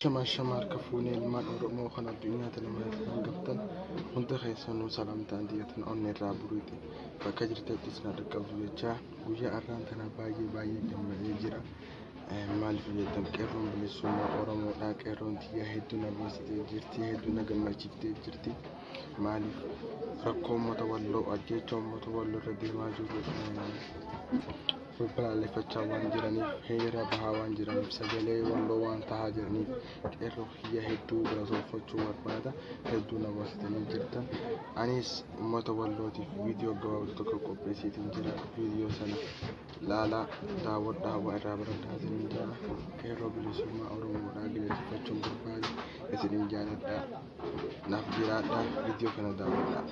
Shama shama harka fuunee ilmaan Oromoo kan addunyaa tana irratti hangaftan hunda keessanuu salaamtaan xiyyeetan onnee irraa buruuti. Bakka jirtattis na dhaqqabdu jechaa guyyaa har'aan tana baay'ee baay'ee gammadee jira. Maaliif jettan qeerroon bilisummaa Oromoodha. Qeerroon tiyya hedduu na boonsitee jirti. Hedduu na gammachiiftee jirti. Maaliif rakkoo uummata walloo ajjeecha uummata walloo irra deemaa jiru balaaleffachaa waan jiraniif hiriira bahaa waan jiraniif sagalee walloo waan tahaa jiraniif qeerroo kiyya hedduu galatoomfachuu barbaada. Hedduu na boonsitanii jirtan. Anis uummata wallootiif viidiyoo gabaabduu tokko qopheessiitiin jira. Viidiyoo sana laalaa daawwadhaa waa irraa baradhaa isiniin jira. Qeerroo bilisummaa Oromoodhaa galateeffachuun barbaade isiniin jaaladhaa. Naaf jiraadhaa viidiyoo kana daawwadhaa.